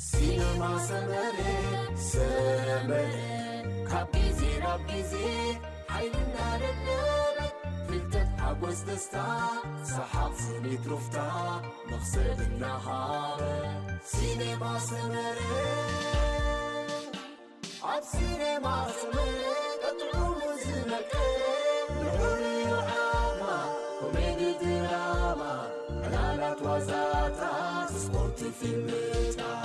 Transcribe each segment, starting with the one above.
ሲነማ ሰመረ፣ ሰመረ፣ ካብ ግዜ ናብ ግዜ ሓይልና ደደበ፣ ፍልጠት ሓጎስ ደስታ፣ ሰሓቕ ስኒት ሩፍታ፣ መኽሰብ እናሃበ። ሲነማ ሰመረ፣ ኣብ ሲነማ ሰመረ፣ ጥዑሙ ዝመቀረ፣ ልዑል እዩ ዓቕማ፣ ኮሜዲ ድራማ፣ ዕላላት ዋዛታት፣ ስፖርት ፊልምታት።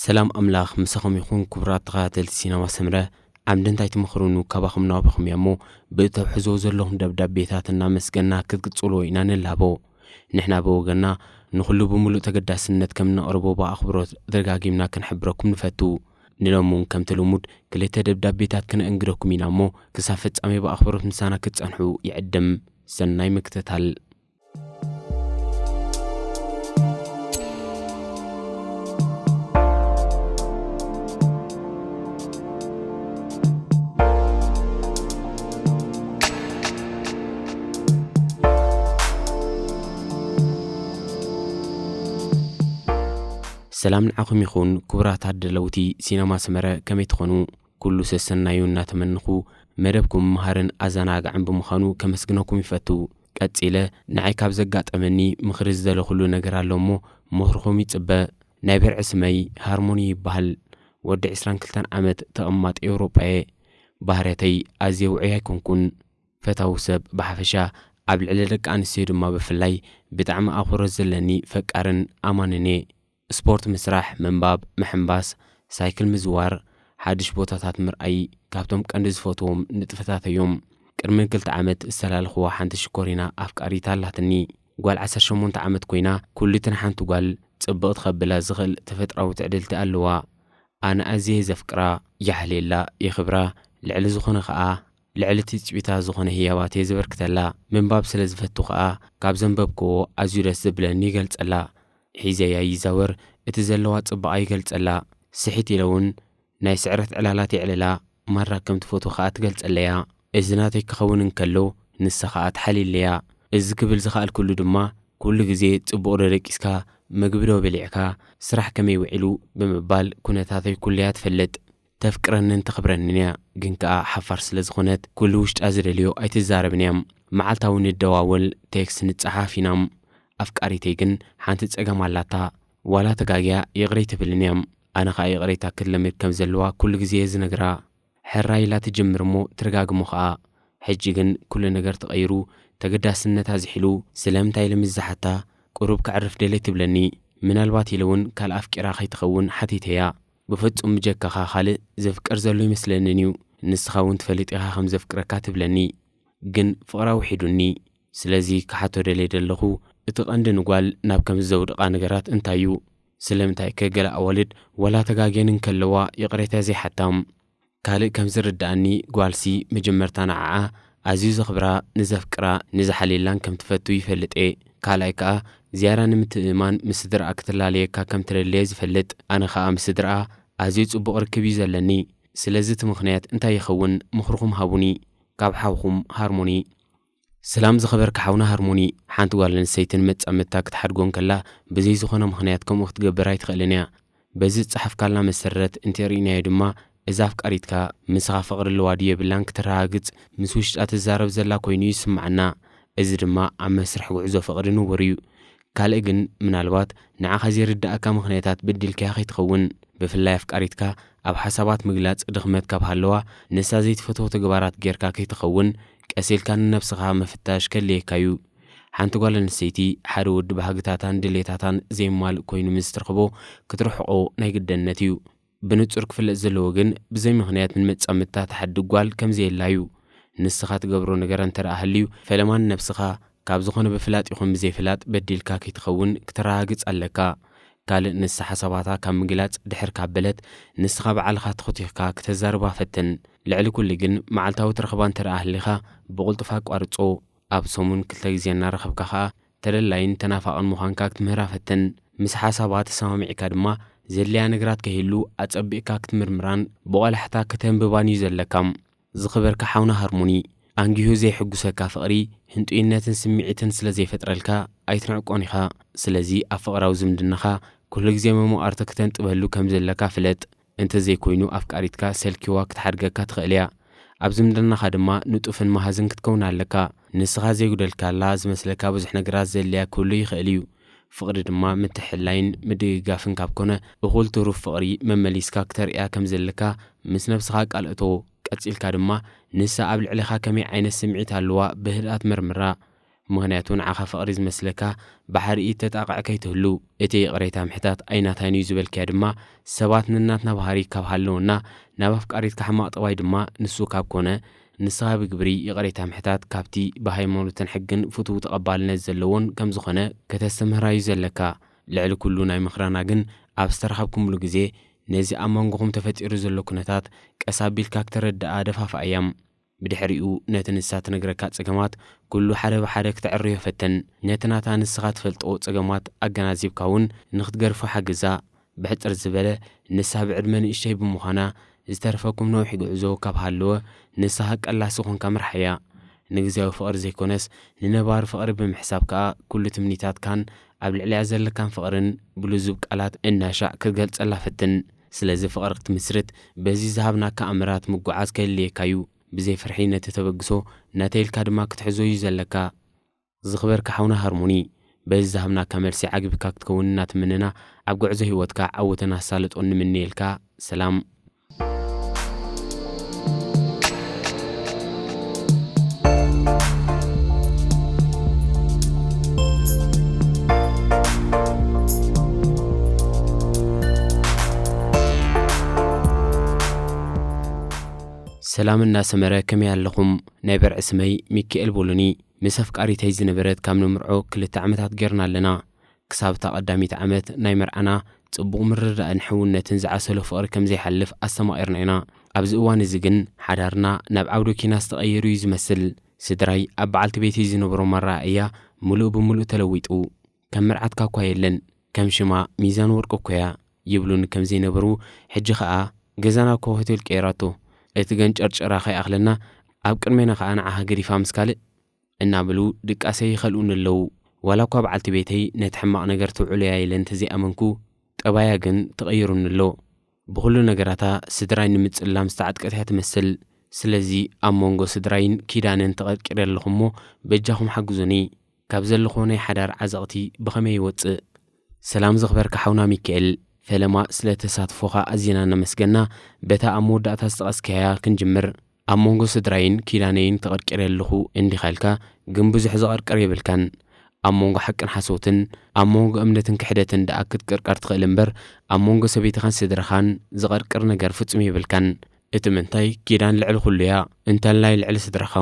ሰላም ኣምላኽ ምሳኹም ይኹን። ክቡራት ተኸታተልቲ ሲነማ ሰምረ፣ ዓምዲ እንታይ ትምኽሩኑ ካባኹም ናባኹም እያ እሞ፣ ብእተውሕዞ ዘለኹም ደብዳቤታት እናመስገና ክትቅጽልዎ ኢና ንላቦ። ንሕና ብወገንና ንኹሉ ብምሉእ ተገዳስነት ከም እነቕርቦ ብኣኽብሮት ደጋጊምና ክንሕብረኩም ንፈቱ። ንሎሚ እውን ከምቲ ልሙድ ክልተ ደብዳቤታት ክነእንግደኩም ኢና እሞ፣ ክሳብ ፍጻሜ ብኣኽብሮት ምሳና ክትጸንሑ ይዕድም። ሰናይ ምክትታል። ሰላም ንዓኹም ይኹን ክቡራት ኣደለውቲ ሲነማ ሰመረ፣ ከመይ ትኾኑ? ኩሉ ሰሰናዩ እናተመንኹ፣ መደብኩም መሃርን ኣዘናጋዕን ብምዃኑ ከመስግነኩም ይፈቱ። ቀጺለ ንዓይ ካብ ዘጋጠመኒ ምኽሪ ዝደለኹሉ ነገር ኣሎ እሞ፣ ምኽርኹም ይጽበ። ናይ በርዒ ስመይ ሃርሞኒ ይበሃል። ወዲ ዕስራን ክልተን ዓመት ተቐማጢ ኤውሮጳ እየ። ባህርያተይ ኣዝየ ውዑይ ኣይኮንኩን። ፈታዊ ሰብ ብሓፈሻ፣ ኣብ ልዕሊ ደቂ ኣንስትዮ ድማ ብፍላይ ብጣዕሚ ኣኽብሮት ዘለኒ ፈቃርን ኣማንን እየ። ስፖርት ምስራሕ፣ ምንባብ፣ ምሕንባስ፣ ሳይክል ምዝዋር፣ ሓድሽ ቦታታት ምርኣይ ካብቶም ቀንዲ ዝፈትዎም ንጥፈታተይ እዮም። ቅድሚ ክልተ ዓመት ዝተላለኽዋ ሓንቲ ሽኮሪና ኣፍቃሪት ኣላትኒ። ጓል ዓሰርተ ሸሞንተ ዓመት ኮይና፣ ኩሉ እቲ ንሓንቲ ጓል ጽብቕቲ ከብላ ዝኽእል ተፈጥራዊ ትዕድልቲ ኣለዋ። ኣነ ኣዝየ ዘፍቅራ፣ ይሓልየላ፣ የኽብራ፣ ልዕሊ ዝኾነ ኸኣ ልዕሊ ትጽቢታ ዝኾነ ህያባት እየ ዘበርክተላ። ምንባብ ስለ ዝፈቱ ኸኣ ካብ ዘንበብክዎ ኣዝዩ ደስ ዘብለኒ ይገልጸላ። ሒዘያ ይዛወር፣ እቲ ዘለዋ ጽባቐ ይገልጸላ። ስሒት ኢለ እውን ናይ ስዕረት ዕላላት የዕልላ፣ ማራ ከም ትፈትዎ ኸኣ ትገልጸለያ። እዚ ናተይ ክኸውን እንከሎ ንሳ ኸኣ ትሓልየለያ። እዚ ክብል ዝኸኣልኩሉ ድማ ኩሉ ግዜ ጽቡቕ ዶ ደቂስካ፣ ምግቢ ዶ በሊዕካ፣ ስራሕ ከመይ ውዒሉ ብምባል ኩነታተይ ኩሉ'ያ ትፈልጥ። ተፍቅረንን ተኽብረንን እያ፣ ግን ከኣ ሓፋር ስለ ዝኾነት ኩሉ ውሽጣ ዝደልዮ ኣይትዛረብን እያ። መዓልታዊ ንደዋወል፣ ቴክስት ንጸሓፍ ኢና። ኣፍቃሪተይ ግን ሓንቲ ጸገም ኣላታ፣ ዋላ ተጋግያ ይቕረ ኣይትብልን እያ። ኣነ ኸኣ ይቕሬታ ክትለምድ ከም ዘለዋ ኩሉ ግዜ እየ ዝነግራ። ሕራይ ኢላ ትጅምር እሞ ትረጋግሞ ኸኣ። ሕጂ ግን ኩሉ ነገር ተቐይሩ፣ ተገዳስነታ ዝሒሉ፣ ስለምንታይ ኢለ ምስ ዝሓታ፣ ቁሩብ ከዕርፍ ደልየ ትብለኒ። ምናልባት ኢለ እውን ካልእ ኣፍቂራ ከይትኸውን ሓቲተያ። ብፍጹም ብጀካኻ ካልእ ዘፍቅር ዘሎ ኣይመስለንን እዩ። ንስኻ እውን ትፈልጥ ኢኻ ከም ዘፍቅረካ ትብለኒ። ግን ፍቕራ ውሒዱኒ። ስለዚ ክሓቶ ደልየ ዘለኹ፣ እቲ ቀንዲ ንጓል ናብ ከምዚ ዘውድቓ ነገራት እንታይ እዩ? ስለምንታይ ከ ገለ ኣዋልድ ዋላ ተጋግየን እንከለዋ ይቕሬታ ዘይሓታ? ካልእ ከም ዝርድኣኒ ጓልሲ መጀመርታ ንዓኣ ኣዝዩ ዘኽብራ፣ ንዘፍቅራ፣ ንዝሓልየላን ከም ትፈቱ ይፈልጥ እየ። ካልኣይ ከኣ ዝያዳ ንምትእምማን ምስ ስድራኣ ክትላለየካ ከም ትደሊ እየ ዝፈልጥ። ኣነ ከኣ ምስ ስድራኣ ኣዝዩ ጽቡቕ ርክብ እዩ ዘለኒ። ስለዚ እቲ ምኽንያት እንታይ ይኸውን? ምኽርኹም ሃቡኒ። ካብ ሓውኹም ሃርሞኒ። ሰላም ዝኸበርካ ሓውና ሃርሞኒ፣ ሓንቲ ጓል ኣንስተይቲ ንመጻምድታ ክትሓድጎ እንከላ ብዘይ ዝኾነ ምኽንያት ከምኡ ክትገብር ኣይትኽእልን እያ። በዚ ዝጸሓፍካልና መሰረት እንተርኢናዮ ድማ፣ እዛ ኣፍቃሪትካ ምሳኻ ፍቕሪ ኣለዋ ድዩ የብላን ክተረጋግጽ ምስ ውሽጣ ትዛረብ ዘላ ኮይኑ እዩ ዝስምዓና። እዚ ድማ ኣብ መስርሕ ጉዕዞ ፍቕሪ ንቡር እዩ። ካልእ ግን ምናልባት ንዓኻ ዘይርድኣካ ምኽንያታት በዲልካያ ከይትኸውን፣ ብፍላይ ኣፍቃሪትካ ኣብ ሓሳባት ምግላጽ ድኽመት ካብ ሃለዋ፣ ንሳ ዘይትፈትዎ ተግባራት ጌርካ ከይትኸውን ቀስ ኢልካ ንነብስኻ ምፍታሽ ከድልየካ እዩ። ሓንቲ ጓል ኣንስተይቲ ሓደ ወዲ ባህግታታን ድሌታታን ዘይማልእ ኮይኑ ምስ ትረኽቦ ክትርሕቖ ናይ ግደነት እዩ። ብንጹር ክፍለጥ ዘለዎ ግን ብዘይ ምኽንያት ንመጻምድታ ትሓድግ ጓል ከም ዘየላ እዩ። ንስኻ ትገብሮ ነገር እንተ ደኣ ሃልዩ ፈለማ ንነብስኻ ካብ ዝኾነ ብፍላጥ ይኹን ብዘይፍላጥ በዲልካ ከይትኸውን ክተረጋግጽ ኣለካ። ካልእ ንሳ ሓሳባታ ካብ ምግላጽ ድሕር ካብ በለት ንስኻ ባዕልኻ ተኾቲኽካ ክተዛርባ ፈትን። ልዕሊ ኩሉ ግን መዓልታዊ ትረኽባ እንተ ደኣ ሃሊኻ ብቕልጡፍ ኣቋርጾ። ኣብ ሰሙን ክልተ ግዜ እናረኸብካ ኸኣ ተደላይን ተናፋቕን ምዃንካ ክትምህራ ፈትን። ምስ ሓሳባ ተሰማሚዕካ ድማ ዘድልያ ነገራት ከይህሉ ኣጸቢቕካ ክትምርምራን ብቖላሕታ ከተንብባን እዩ ዘለካ። ዝኽበርካ ሓውና ሃርሞኒ፣ ኣንጊሁ ዘይሕጉሰካ ፍቕሪ ህንጡይነትን ስምዒትን ስለ ዘይፈጥረልካ ኣይትንዕቆን ኢኻ። ስለዚ ኣብ ፍቕራዊ ዝምድናኻ ኩሉ ግዜ መመቓርቶ ክተንጥበሉ ከም ዘለካ ፍለጥ። እንተዘይኮይኑ ኣፍቃሪትካ ሰልኪዋ ክትሓድገካ ትኽእል እያ። ኣብ ዝምድናኻ ድማ ንጡፍን መሃዝን ክትከውን ኣለካ። ንስኻ ዘይጉደልካላ ዝመስለካ ብዙሕ ነገራት ዘድልያ ክህሉ ይኽእል እዩ። ፍቕሪ ድማ ምትሕልላይን ምድግጋፍን ካብ ኮነ፣ እኹል ትሩፍ ፍቕሪ መመሊስካ ክተርእያ ከም ዘለካ ምስ ነብስኻ ቃል እቶ። ቀጺልካ ድማ ንሳ ኣብ ልዕሌኻ ከመይ ዓይነት ስምዒት ኣለዋ ብህድኣት መርምራ። ምኽንያቱ ንዓኻ ፍቕሪ ዝመስለካ ብሓርኢ ተጣቕዕ ከይትህሉ። እቲ ይቕሬታ ምሕታት ኣይናታይን እዩ ዝበልካዮ ድማ ሰባት ነናትና ባህሪ ካብ ሃለወና ናብ ኣፍቃሪትካ ሕማቕ ጠባይ ድማ ንሱ ካብ ኮነ ንስኻ ብግብሪ ይቕሬታ ምሕታት ካብቲ ብሃይማኖትን ሕግን ፍቱው ተቐባልነት ዘለዎን ከም ዝኾነ ከተስተምህራ እዩ ዘለካ። ልዕሊ ኩሉ ናይ ምኽራና ግን ኣብ ዝተረኻብኩምሉ ግዜ ነዚ ኣብ መንጎኹም ተፈጢሩ ዘሎ ኩነታት ቀስ ኣቢልካ ክተረድኣ ደፋፍኣያ። ብድሕሪኡ ነቲ ንሳ ትነግረካ ጸገማት ኩሉ ሓደ ብሓደ ክተዕርዮ ፈትን። ነቲ ናታ ንስኻ ትፈልጦ ጸገማት ኣገናዚብካ እውን ንኽትገርፎ ሓግዛ። ብሕጽር ዝበለ ንሳ ብዕድመ ንእሽተይ ብምዃና ዝተረፈኩም ነዊሕ ጉዕዞ ካብ ሃለወ ንስኻ ቀላሲ ኮንካ ምርሓያ። ንግዝያዊ ፍቕሪ ዘይኮነስ ንነባሪ ፍቕሪ ብምሕሳብ ከኣ ኩሉ ትምኒታትካን ኣብ ልዕሊያ ዘለካን ፍቕርን ብልዙብ ቃላት እናሻዕ ክትገልጸላ ፈትን። ስለዚ ፍቕሪ ክትምስርት በዚ ዝሃብናካ ኣምራት ምጉዓዝ ከየድልየካ እዩ። ብዘይ ፍርሒ ነቲ ተበግሶ ናተይ ኢልካ ድማ ክትሕዞ እዩ ዘለካ። ዝኽበርካ ሓውና ሃርሞኒ፣ በዚ ዝሃብናካ መልሲ ዓጊብካ ክትከውን እናተመነና ኣብ ጉዕዞ ህይወትካ ዓወትን ኣሳልጦን ንምነየልካ። ሰላም። ሰላም እናሰመረ ከመይ ኣለኹም? ናይ በርዒ ስመይ ሚካኤል ቦሎኒ። ምስ ኣፍቃሪተይ ዝነበረት ካብ ንምርዖ ክልተ ዓመታት ጌርና ኣለና። ክሳብ እታ ቀዳሚት ዓመት ናይ መርዓና ጽቡቕ ምርድዳእን ሕውነትን ዝዓሰሎ ፍቕሪ ከም ዘይሓልፍ ኣስተማቒርና ኢና። ኣብዚ እዋን እዚ ግን ሓዳርና ናብ ዓውደ ኲናት ዝተቐየሩ እዩ ዝመስል። ስድራይ ኣብ በዓልቲ ቤተይ ዝነበሮም ኣረኣእያ ምሉእ ብምሉእ ተለዊጡ። ከም መርዓትካ እኳ የለን፣ ከም ሽማ ሚዛን ወርቂ እኮ እያ ይብሉኒ ከም ዘይነበሩ፣ ሕጂ ኸኣ ገዛና እኮ ሆቴል ቀይራቶ። እቲ ገንጨርጨራ ከይኣኽለና ኣብ ቅድሜና ኸኣ ንዓኻ ገዲፋ ምስ ካልእ እናበሉ ድቃሰይ ይኸልኡኒ ኣለዉ። ዋላ እኳ በዓልቲ ቤተይ ነቲ ሕማቕ ነገር ትውዕሎ እያ ኢለ እንተዘይኣመንኩ፣ ጠባያ ግን ተቐይሩኒ ኣሎ። ብኹሉ ነገራታ ስድራይ ንምጽላም ዝተዓጥቀት እያ ትመስል። ስለዚ ኣብ መንጎ ስድራይን ኪዳነን ተቐርቂረ ኣለኹ እሞ በጃኹም ሓግዙኒ። ካብ ዘለኹ ናይ ሓዳር ዓዘቕቲ ብኸመይ ይወጽእ? ሰላም ዝኽበርካ ሓውና ሚካኤል፣ ፈለማ ስለ ተሳትፎኻ ኣዚና እናመስገና፣ በታ ኣብ መወዳእታ ዝጠቐስካያ ክንጅምር። ኣብ መንጎ ስድራይን ኪዳነይን ተቐርቂረ ኣለኹ እንዲኻ ኢልካ፣ ግን ብዙሕ ዝቐርቀር የብልካን። ኣብ መንጎ ሓቅን ሓሶትን፣ ኣብ መንጎ እምነትን ክሕደትን ደኣ ክትቅርቀር ትኽእል እምበር፣ ኣብ መንጎ ሰበይትኻን ስድራኻን ዝቐርቅር ነገር ፍጹም የብልካን። እቲ ምንታይ ኪዳን ልዕሊ ኩሉ እያ፣ እንተላይ ልዕሊ ስድራኻ።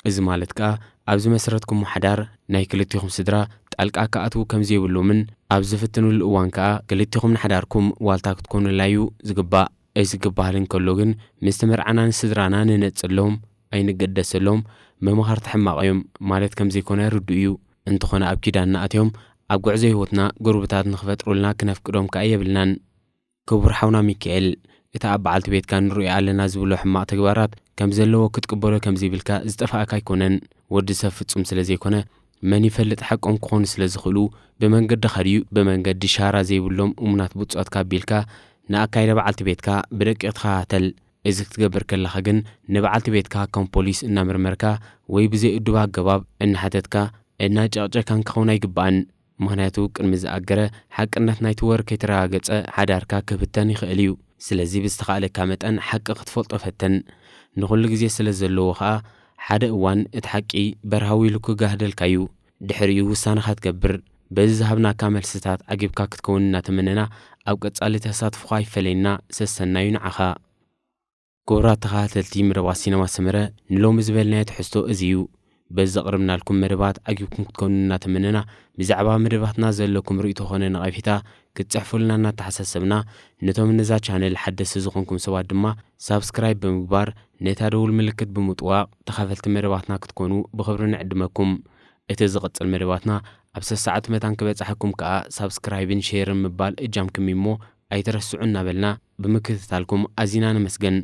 እዚ ማለት ከኣ ኣብ ዝመስረትኩሞ ሓዳር ናይ ክልቲኹም ስድራ ጣልቃ ክኣትዉ ከም ዘይብሎምን ኣብ ዝፍትኑሉ እዋን ከኣ ክልቲኹም ንሓዳርኩም ዋልታ ክትኮኑላ እዩ ዝግባእ። እዚ ክበሃል እንከሎ ግን ምስቲ መርዓና ንስድራና ንነጽሎም ኣይንገደሰሎም፣ መማኽርቲ ሕማቕ እዮም ማለት ከም ዘይኮነ ርዱእ እዩ። እንተኾነ ኣብ ኪዳንና ኣትዮም ኣብ ጉዕዞ ህይወትና ጎረቤታት ንኽፈጥሩልና ክነፍቅዶም ከኣ የብልናን። ክቡር ሓውና ሚካኤል፣ እቲ ኣብ በዓልቲ ቤትካ ንርእዮ ኣለና ዝብሎ ሕማቕ ተግባራት ከም ዘለዎ ክትቅበሎ ከም ዘይብልካ ዝጠፍኣካ ኣይኮነን። ወዲ ሰብ ፍጹም ስለ ዘይኮነ፣ መን ይፈልጥ ሓቆም ክኾኑ ስለ ዝኽእሉ፣ ብመንገድኻ ድዩ ብመንገዲ ሻራ ዘይብሎም እሙናት ብጾትካ ኣቢልካ ንኣካይዳ በዓልቲ ቤትካ ብደቂቕ ተኸታተል። እዚ ክትገብር ከለኻ ግን ንበዓልቲ ቤትካ ከም ፖሊስ እናመርመርካ ወይ ብዘይ እዱብ ኣገባብ እናሓተትካ እናጨቕጨካን ክኸውን ኣይግባእን። ምኽንያቱ ቅድሚ ዝኣገረ ሓቅነት ናይቲ ወረ ከይተረጋገጸ ሓዳርካ ክብተን ይኽእል እዩ። ስለዚ ብዝተኻእለካ መጠን ሓቂ ክትፈልጦ ፈትን። ንኹሉ ግዜ ስለ ዘለዎ ኸኣ ሓደ እዋን እቲ ሓቂ በርሃዊ ኢሉ ክጋህደልካ እዩ። ድሕሪኡ ውሳነኻ ትገብር። በዚ ዝሃብናካ መልስታት ዓጊብካ ክትከውን እናተመነና ኣብ ቀጻሊ ተሳትፎኻ ይፈለየና። ሰሰናዩ ንዓኻ። ክቡራት ተኸታተልቲ መደባት ሲነማ ሰመረ፣ ንሎሚ ዝበልናዮ ትሕዝቶ እዚ እዩ። በዚ ዘቕርብናልኩም መደባት ዓጊብኩም ክትኮኑ እናተመነና፣ ብዛዕባ መደባትና ዘለኩም ርእይቶ ኾነ ነቐፌታ ክትጽሕፉልና እናተሓሳሰብና፣ ነቶም ነዛ ቻነል ሓደስቲ ዝኾንኩም ሰባት ድማ ሳብስክራይብ ብምግባር ነታ ደውል ምልክት ብምጥዋቕ ተኻፈልቲ መደባትና ክትኮኑ ብኽብሪ ንዕድመኩም። እቲ ዝቕጽል መደባትና ኣብ ሰሰዓቱ መታን ክበጽሓኩም ከኣ ሳብስክራይብን ሼርን ምባል እጃምኩም እሞ ኣይትረስዑ እናበልና ብምክትታልኩም ኣዚና ነመስግን።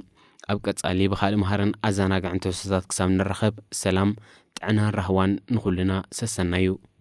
ኣብ ቀጻሊ ብኻልእ መሃርን ኣዘናግዕን ትሕዝቶታት ክሳብ ንራኸብ፣ ሰላም፣ ጥዕናን ራህዋን ንኹልና ሰሰናዩ።